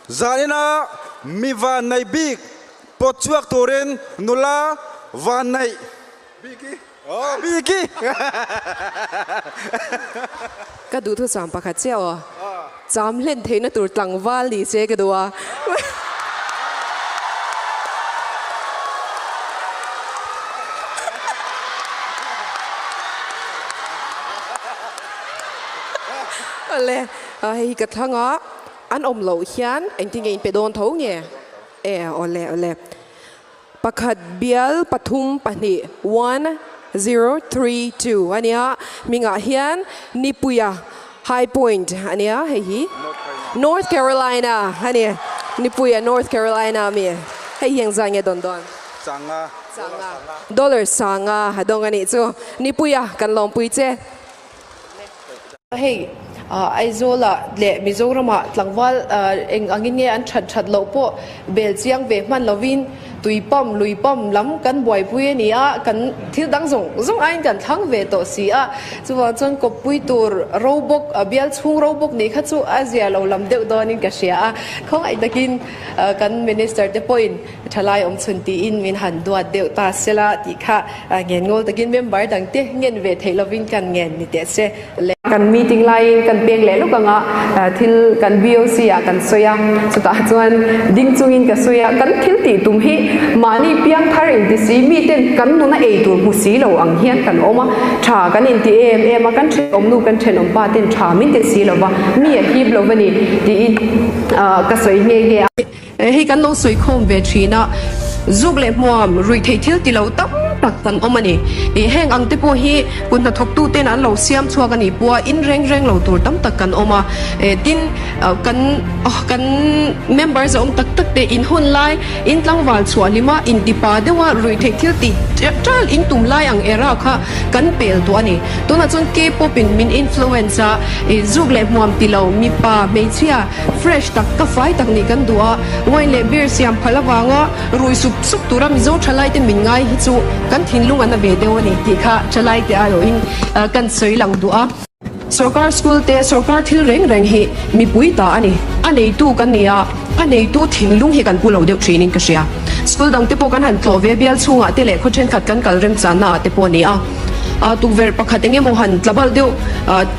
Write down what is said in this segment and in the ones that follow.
Zanina mi vannei bik pawt chhuak turin nula vanneih biki oh biki. Ka duhthusam pakhat chiah aw. Cham hlen theihna tur tlangval ni se ka duh a. Awle, hei hi ka thlang a, an awm loh hian engtin nge in pe dawn tho nge? E, awle, awle. Pakhat bial pathum pahnih, one, zero, three, two, a nia. Hmingah hian Nipuia High Point a nia hei hi North Carolina a ni. Nipuia North Carolina ami hei hi engzah nge dawn dawn? Sanga. Sanga. Dollar sanga a dawng a nih chu. Nipuia kan lawmpui che. Hei Aizawlah leh Mizoramah tlangval eng angin nge an that that loh pawh bel chiang ve hman lovin tui pump, lui pump lam kan buaipui a ni a, kan thil dang zawng zawng aiin kan thlang ve tawh si a. Chuvang chuan kawppui tur ro bawk, bial chhung ro bawk nih kha chu a zia lo lam deuh dawnin ka hria a. Khawngaih takin kan Minister te pawhin thalai awm chhun tiin min han duat deuh ta sela tih kha ngen ngawl takin member dang te ngen ve theih lovin kan ngen ni teh se le. Kan meeting laiin kan pek leh lawk anga thil kan BOC ah kan sawi a, chutah chuan ding chungin ka sawi a, kan thil tih tum hi mahni piang thar inti si miten kan nuna ei tur hmu si lo ang hian kan awm a, tha kan inti em em a, kan thenawmnu kan thenawm pa ten tha min ti si lova mi a hip lo va ni tiin ka sawi nghe nghe a. Hei kan lo sawi khawm ve thin a, zuk leh hmuam ruih theih thil ti lo tam tak kan awm a ni. Heng ang te pawh hi kut hnathawktu ten an lo siam chhuak a nih pawh a in reng reng lo tur tam tak kan awm a. Tin, kan kan member zawng tak tak te in hun lai, in tlangval chhuah hlim a, in tipa deuh a ruih theih thil tih ṭal in tum lai ang era kha kan pel tawh a ni. Tunah chuan K-pop in min influence a, zuk leh hmuam ti lo mipa, hmeichhia, Fresh tak, ka fai tak nih kan duh a, wine leh beer siam phal avanga rui sup sup tura Mizo thalaite min ngai hi chu kan thinlung a na ve deuh a ni tih kha thalaite aiawhin kan sawi lang duh a. Sorkar school te sorkar thil reng reng hi mipui ta a ni, a neitu kan ni a, a neitu thinlung hi kan pu lo deuh thinin ka hria. School dang te pawh kan han tlawh ve bial chhungah te leh khaw thenkhat kan kal remchanna ah te pawh a ni a. Tukverh pakhat eng emaw han tla balh deuh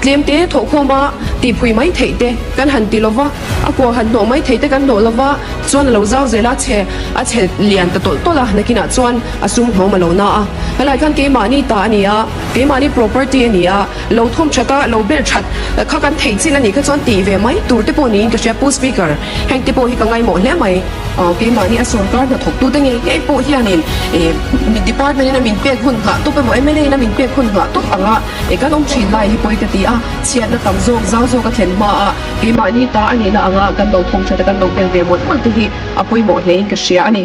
tlem te thawhkhawm a tihphui mai theih te kan han ti lova, a kua han hnawh mai theih te kan hnawh lova chuan a lo zau zel a, chhe a chhe lian ta tawlh tawlh a, nakinah chuan a sum hlawm a lo na a. Helai khan keimahni ta a ni a, keimahni property a ni a, lo thawm that a, lo bel that kha kan theih chin a nih kha chuan tih ve mai tur te pawh niin ka hria Pu Speaker, heng te pawh hi ka ngaimawh hle mai. Keimahni a sorkar hnathawktute ngei ngei pawh hianin mi department in a min pek hun nghah tawp emaw mla in a min pek hun nghah tawp anga kan awm thin lai hi pawi ka ti a, chhiatna tam zawk zau zawk a thlen hmaah keimahni ta a nihna anga kan lo thawm that a kan lo bel ve mawlh mawlh te hi a pawimawh hlein ka hria a ni.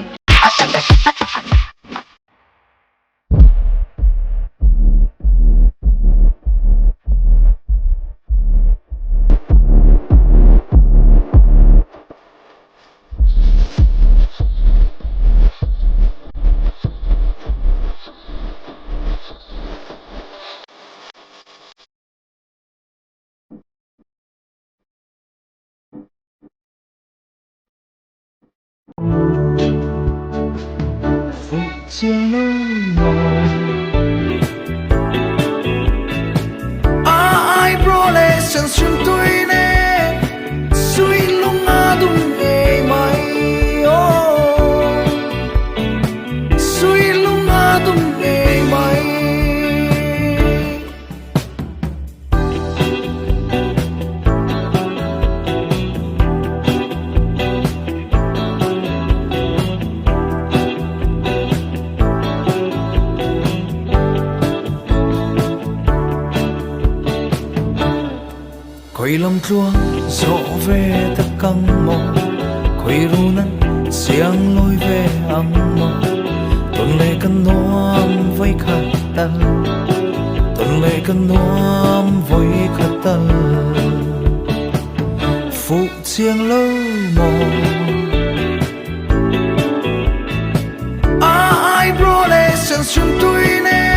Khawi lam tluang zawh ve tak ang maw, khawi run an siang lawi ve ang maw, tawn leh kan nuam vawi khat tal, tawn leh kan nuam vawi khat tal, fuh chiang lo maw. A eyebrow leh sen hrim tui nen.